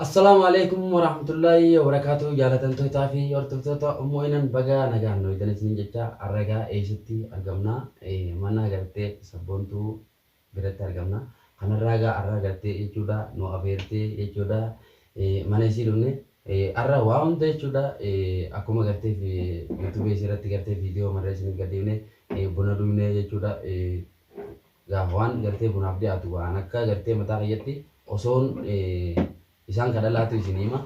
Assalaamu alaikum warahmatullaahi wabarakaatuh. Jaalatamtootaa fi hordoftoota Ummu Aynan, baga nagaan nu eegdan isiniin jecha. Arragaa eessatti argamna? Mana gartee Sabboontuu biratti argamna. Kanarraa gaa arra gartee jechuudha nu afeertee jechuudha mana isii dhufne. Arra waa hunda jechuudha akkuma gartee fi YouTube isii irratti gartee viidiyoo marree isiniif gadhiifne, buna dhugne jechuudha. Gaa waan gartee bunaaf dhiyaatu waan akka gartee mataa kiyyatti osoon isaan kadhalaatu isin hima.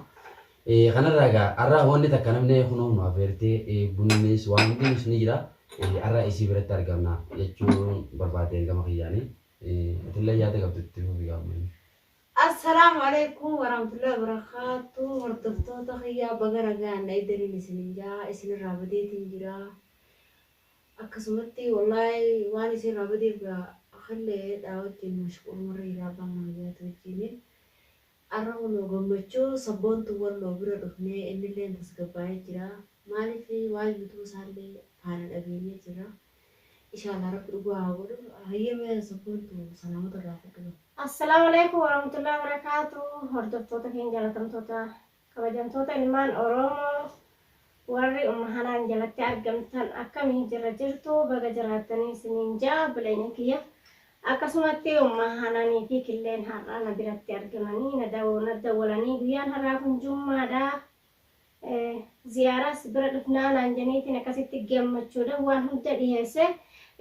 Kanarraa egaa har'a wanni takka namni kunoo nu afeertee, bunnis waan hundinuus ni jira. Har'a isii biratti argamna jechuun barbaadeen gama kiyyaanii. Atillee yaada qabdu itti fufi gaafuma. Assalaamu alaikum warahmatullahi wabarakatuh. Hordoftoota kiyyaa, baga nagaan na eegdaniin isinin jaa, isinirraa badeetiin jira. Akkasumatti wallaahi waan isinirraa badeef gaa akhalleedha wajjin mashquulumarra jira, abbaa mana kiyyaati wajjin. Arra kunoo gammachuu Sabboontuu Walloo bira dhufnee, innilleen tasgabbaa'ee jira. Maaliif waan YouTube isaallee faana dhageenyee jira. Inshallah Rabbi dhugaa haa godhu. Hayyamee Sabboontuu salaamata irraa fudhu. Assalaamu alaikum warahmatullahi wabarakatuh. Hordoftoota keenya jaalatamtoota, kabajamtoota ilmaan Oromoo, warri Umma Hanaan jalatti argamtan, akkamii jirra, jirtu? Baga jiraattanii isiniin ja'a obboleeyyan kiyya. Akkasumatti Umma Hanaanii fi Killeen har'aa na biratti argamanii na dawwalanii, guyyaan har'aa kun jummaadha. Ziyaaraas bira dhufnaa naan janiitiin akkasitti gammachuudhaan waan hunda dhiheesse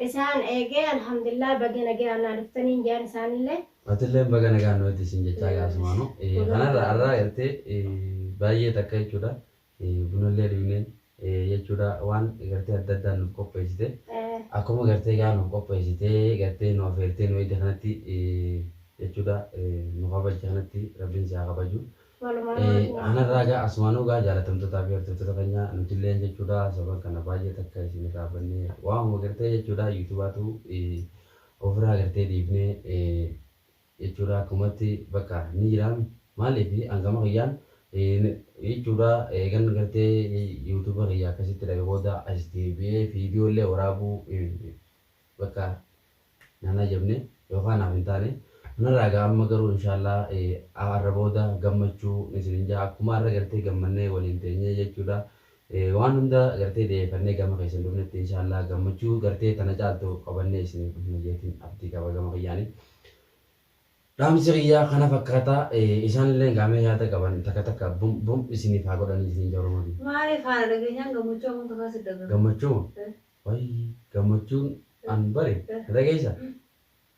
isaan eegee, alhamdulillah, baga nagaan naa dhuftaniin jaan isaanillee. Atilleen baga nagaan nuti isin jechaa gaasumaanu. Kanarra har'aa gartee baay'ee takka jechuudha. Bunallee dhugnee jechuudha, waan gartee adda addaan nuuf qopheessite. Akkuma gartee gaa nuuf qopheessitee gartee nu afeertee nu eegde kanatti jechuudha, nu kabajje kanatti Rabbiin si haa kabaju. Kanarraa gaa asumaanuu gaa jaalatamtootaa fi hordoftoota keenya, nutilleen jechuudha saban kana baay'ee takka isin irraa bannee waamuma gartee jechuudha YouTubeatu ofirraa gartee dhiifnee jechuudha. Akkumatti bakka ni jiraami, maaliif hangama kiyyaan jechuudha eegan gartee YouTube kiyya akkasitti dhabe booda as deebi'ee viidiyoolee waraabuu bakka nan ajabne yookaan naaf hin taane. Kanarraa egaa amma garuu inshaallah har'a booda gammachuu isinin jaa, akkuma har'a gartee gammannee waliin teenyee jechuudha waan hunda gartee dhiyeeffannee gama keessan dhufnetti, inshaallah gammachuu gartee tana caaltu qabannee isiniif dhufna jeetiin abdii qaba gama kiyyaanii. Dhaamsi kiyyaa kana fakkaata. Isaanillee gaamee yaada qaban takka takka bum bum isiniif haa godhanii isiniin jaa Oromoo. Maaliif haala dhageenyaan gammachuu hamuun takkaa si dhagama? Gammachuu? Wayii, gammachuun an bari na dhageessa.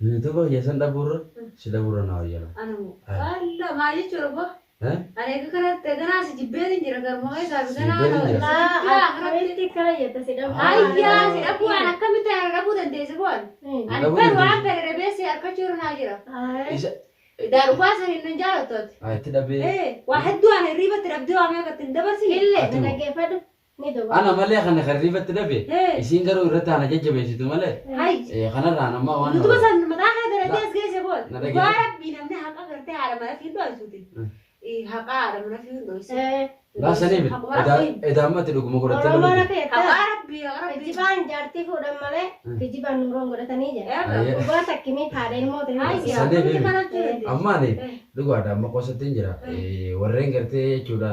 YouTube kiyya san dhabuurra si dhabuurra naa wayyala. Anamu. Alla maal jechuudha boo? Eh? Ani eega kanatti ganaa si jibbeetiin jira garuma keessaa fi ganaa Jibbeetiin jira. Jibbii Akkamitti akkana jetta si dhabu? Ayyaa, si dhabuu an akkamitti ana dhabuu dandeesse boo ani? Ani Dhabuu bar waan dandeesse. fedhe dhabee si harkachuu irra naa jira. Isa Idaa dhugaa san hin jaalattu ati. Itti dhabee. Waa hedduu ani hirriibatti dhabdee waa meeqa ittiin dabarsine. Illee Ati na moo? dhaggeeffadhu ni dogo. Ana malee kana hirriibatti dhabe, isiin garuu irratti ana jajjabeessitu malee. Hay. Kanarraan amma waan Nutuba san mataa kee darajee as geesse boo. Na Dhugaa dhageeffadhu. Rabbii, namni haqa gartee haadha mana fi hin dho'isuuti. Haqa haadha mana fi hin dho'isu. Laa, sanii miti. Haquma Rabbii. Edaa ammatti dhuguma godhattee Oromoon loluu akka jettaa Haqa Rabbii, haqa Rabbii. Kijibaan jaartii fuudhan malee kijibaan nuuroon godhatanii jedha. Ayyee. Dhugaa takkimii haadha ilmoo ta'e. Ayyaa, Sanii akkamitti miti. kana jechuu Amma ani dhugaadha amma qosatti hin jira. Warreen gartee jechuudha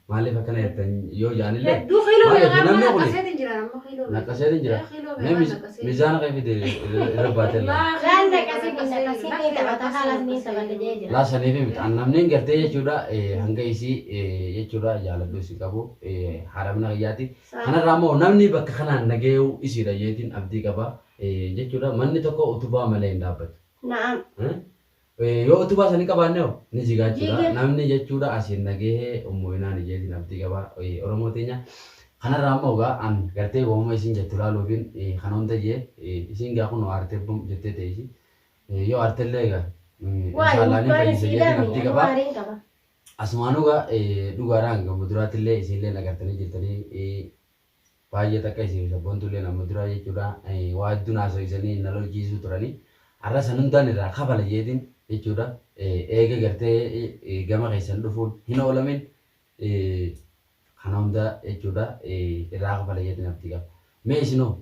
maaliif akkana jettan yoo jaanillee. Hedduu kiiloo Maaliif meeqaan namni mana kuni naqaseetiin jira amma kiiloo meeqa? Naqaseetiin jira. Kiiloo Mee meeqaan naqasee? Mizaana kee fide irra baatee laa. Laan naqasin, hin naqasin, ni taphata, haalas ni taphata jee jira. Laa, saniif miti. An namni gartee jechuudha hanga isii jechuudha jaaladhu isii qabu haadha mana kiyyaati. Kanarraa immoo namni bakka kanaan nagahuu isiidha jeetiin abdii qaba jechuudha. Manni tokko utubaa malee hin dhaabbatu. Na'am. Yoo utubaa sanii qabaanne hoo ni jigaa jechuudha. Jige. Namni jechuudha asiin nagahee ummuinaan jeetiin abdii qaba Oromoo teenya. Kanarraa immoo egaa an gartee waamuma isiin jettu laaluufin kana hunda jee, isiin gaa kun aartee bum jettee ta'isi. Yoo aartellee egaa Waay inshaallah ni mukaan fayyisa jeetiin isiidhaami abdii ani qaba. waariin qaba. Asumaanuu gaa dhugaadhaan gama duraattillee isiillee agartanii jirtanii, baay'ee takka isin Sabboontuullee amma duraa jechuudha waa hedduun haasoisanii na lolchiisuu turanii, har'a san hundaan irraa kafala jeetiin jechuudha. Eega gartee gama keessan dhufuun hin oolamin kana hunda jechuudha irraa kafala jeetiin abdii qaba. Mee isinoo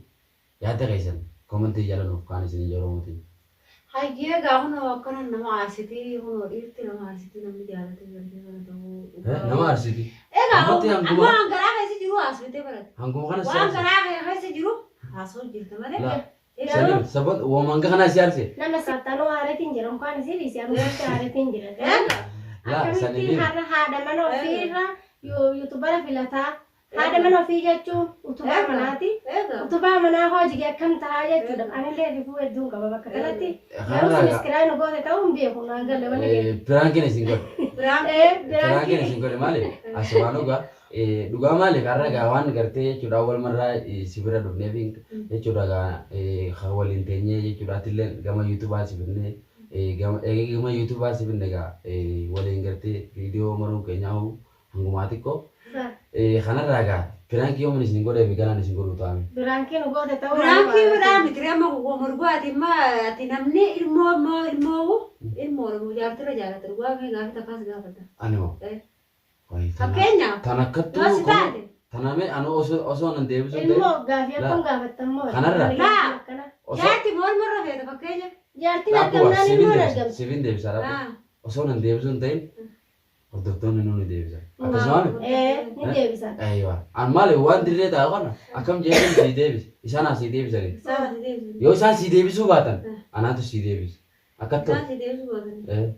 yaada keessan commentii jala nuuf kaan isin Oromootiin. Hayyee, gaa kunoo akkana nama aarsitii, kunoo dhiirti nama aarsitii, namni jaalate gartee kana ta'uu. Nama aarsiti. Egaa Ammatti amma hanguma waan garaa keessa jiru haasofte barate. hanguma kana si Waan aarse. garaa keessa jiru haasoo jirta malee. Laa Egaa sanii sabon woomanga kana si aarse. Nama saattanuu haareetiin jira. Unkaan isii dhiisee anumatti haareetiin jira. Egaa Laa Akkamitti sanii har'a haadha mana ofiirra yuutubara filataa. Haadha mana ofii jechuun utubaa Egaa. manaati. Egaa. Utubaa manaa hojii akkam tahaa jechuudha. Anillee rifuu hedduun qaba bakka kanatti. Garuu kanarraa sibiskiraayii nu goote ta'uu hin beeku naan galle wanni beeku. piraankiin isin godhe. Biraan Piraankiin isin godhe maali? Asumaan dhugaa dhugaa maali har'a gaa waan gartee jechuudha wal marraa si bira dhufneef jechuudha gaa waliin teenyee jechuudha atillee gama yuutubaa si fidnee gama yuutubaa si fidne gaa waliin gartee viidiyoo maruun keenyaa hangumaa xiqqoo kanarraa gaa piraankii yoomin isin godhee fi ganaan isin godhuu ta'ame. Biraankii nu goote ta'uu Biraankii biraa miti amma morguu ati immoo ati namni ilmoo immoo ilmoo ilmoo Oromoo jaartirra jaalata dhugaa mee gaafii takkaas gaafata. Ani hoo? Fakkeenyaaf Tan akkattuu yoo si taate taname ani osoo nan deebisuu ta'e Ilmoo gaafii akkam gaafattammoo. Kanarra? Laa. Akkana. osoo jaarti mormarra feeta fakkeenya. Jaartiin Dhaabuu argamnaan siifin ilmoon deebisa argamti. siifin deebisa dhaabuu Ah. osoo nan deebisuu hin ta'in hordoftoonni nu ni deebisa akkasuma Ee ni deebisan. Aywa an maali waan dirree taa'u kana akkam jechuun sii deebisa isaan asii deebisanii Isaan si deebisu. yoo isaan sii deebisuu baatan anaatu sii deebisa akkattu Isaan si deebisu baatanii.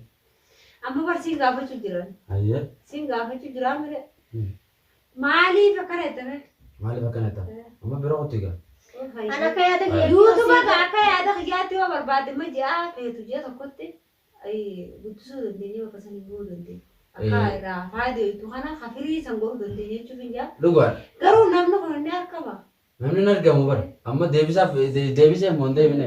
Amma bar siin gaafachuu jiran. ayyee Siin gaafachuu jiran malee. Maaliif akkana jettame? maaliif akkana ta'a amma bira qotu egaa An akka yaada kiyyaatti Yuutuba akka yaada kiyyaatti yoo barbaadde ma ji'a feetu ji'a tokkotti guddisuu dandeenya bakka sanii gahuu dandeenya. Akka irraa faayidaa jettu kana kafirii san godhuu dandeenya jechuuf hin jaa. Dhugaadha. Garuu namni kun inni argama. Namni hin argamu bara amma deebisaaf deebisee immoo hin deebine.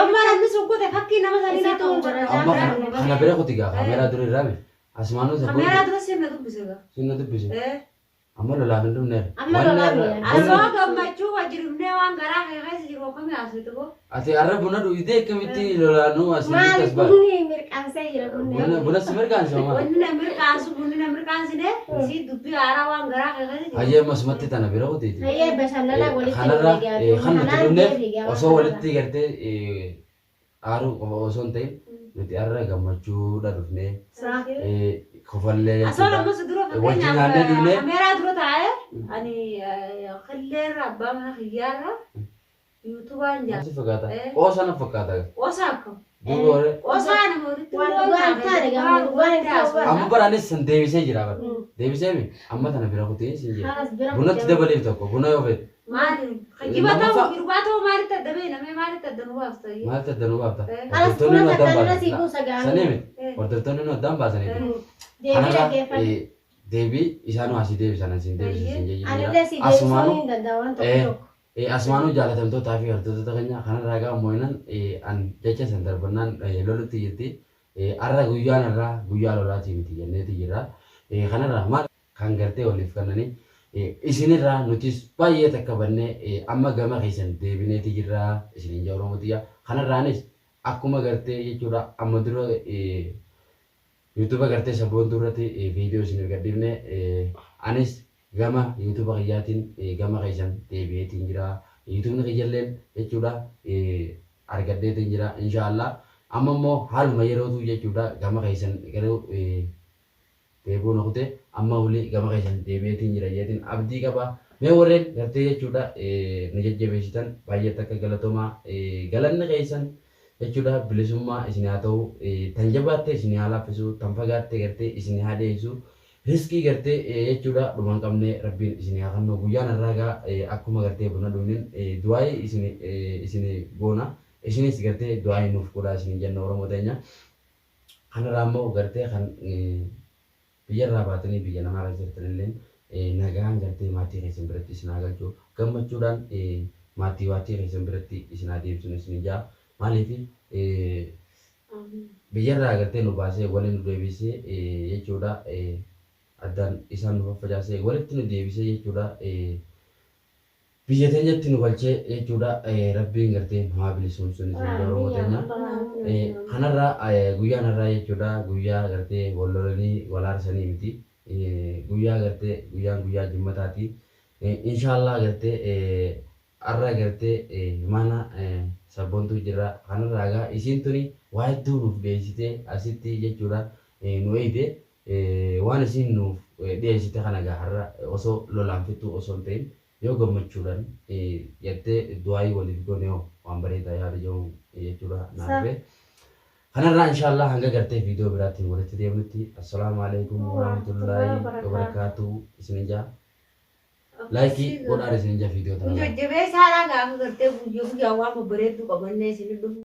Amma namni sun kute fakkii nama sanii Isitu na jira. Amma kana bira qotu egaa kaameeraa dura irraa asumaanuu Kameeraa dura sirna dubbise gaa. sinna dubbise amma lolaaf hin dhumneera. Amma lolaaf hin Asoo gammachuu wajjirumnee waan garaa kee keessa jiru akkamii haasofte boo? Ati har'a buna dhugdee akkamitti lolaanuu asii Maali as baate? bunni mirqaansee jira bunni. Buna buna si mirqaansa maali? Wanni na mirqaansu bunni na mirqaansine si dubbii haaraa waan garaa kee keessa jiru. Hayyee ammasumatti tana bira qoteeti. Hayyee bashannana walitti Kanarra walii kan nuti kanaan dhumneef deebigaa osoo walitti gartee aaruu qofa osoo hin ta'in nuti har'a gammachuudha dhufnee kofallee Asoo jechuudha. ammas dura Wajjin naannee fakkeenyaaf dhufnee kameeraa dura taa'ee ani qilleerra abbaa mana kiyyaarra yuutubaan jira. si fakkaata. Qoosa na fakkaata. Qoosaa akkam? Duuba warree. Qoosaa nama walitti Waan dhugaa hin taane gaafa dhugaa hin ta'u Amma baraanis san deebisee jira bara. Deebisee mi? Amma tana bira kutee siin jira. Haras bira Bunatti kutee. dabaleef tokko buna yoo fedhe. Maali? Kijiba ta'uu dhugaa ta'uu maalitti adda beena mee maalitti adda nu baafta? Maaltu adda nu baafta? Haras Hordoftoonni buna nu addaan takka sii baasan. buusa Sanii gaanii. miti. Hordoftoonni nu addaan baasanii. Deebii Kanarraa dhaggeeffadhu. deebii isaanuu asii deebisan asiin deebisan siin jechuu Anillee jira. si deebisuu Asumaanuu hin danda'u waan tokko tokko. asumaanuu jaalatamtootaa fi hordoftoota keenya kanarraa gaa moo'inan an jecha san darbannaan lolutti jirti. Har'a guyyaan irraa guyyaa lolaatii miti jenneeti jirra. Kanarraa maal kan gartee waliif kennanii isinirraa nutis baay'ee takka bannee amma gama keessan deebineeti jirra isiniin jaa Oromoo tiyya. Kanarraanis akkuma gartee jechuudha amma dura yuutuuba gartee sabboontuu irratti viidiyoo isiniif gadhiifne anis gama yuutuuba kiyyaatiin gama keessan deebi'eetiin jira. Yuutuubni kiyyalleen jechuudha argadheetiin jira inshaallah. Amma immoo haaluma yerootu jechuudha gama keessan garuu deebi'uu na kute amma olii gama keessan deebi'eetiin jira jeetiin abdii qaba. Mee warreen gartee jechuudha nu jajjabeessitan baay'ee takka galatoomaa galanni keessan jechuudha bilisummaa isin haa ta'u tan jabaatte isin haa laaffisu tan fagaatte gartee isin haa dhiyeessu riskii gartee jechuudha dhuma hin qabne rabbiin isin haa kennu guyyaan har'aa gaa akkuma gartee buna dhugnin du'aayii isin isin goona isinis gartee du'aayii nuuf godhaa isin jenna Oromoo teenya kanarraa immoo gartee kan biyyarraa baatanii biyya namaa keessa jirtanillee nagaan gartee maatii keessan biratti isin haa galchu gammachuudhaan maatii waatii keessan biratti isin haa deebisuun isin ijaa maaliif biyyarraa gartee nu baasee waliin nu deebisee jechuudha addaan isaan nu faffacaasee walitti nu deebisee jechuudha biyya teenyatti nu galchee jechuudha rabbiin gartee nu haa bilisumsuun isin ijaa Oromoo teenya. Kanarraa guyyaan har'aa jechuudha guyyaa gartee wal lolanii wal aarsanii miti. Guyyaa gartee guyyaan guyyaa jimmataati. Inshaallah gartee har'a gartee mana sabboontuu jirra. Kanarraa egaa isiin tuni waa hedduu nuuf dhiyeessitee asitti jechuudha nu eeyite. Waan isiin nuuf dhiyeessite kana egaa har'a osoo lolaan fixuu osoo hin ta'in yoo gammachuudhaan jettee du'aayii waliif goone hoo waan bareedaa yaada jedhu jechuudha naa dhufe. Kanarraa inshaallah hanga gartee viidiyoo biraatiin walitti deemnutti assalaamu alaikum warahmatullaahi wabarakaatuh isinin jaa. Laayikii godhaan isinin jaa viidiyoo Nu tana. jajjabeessaadhaa gaafa gartee guyyaa guyyaa waan babbareedduu qabannee isin dhufu.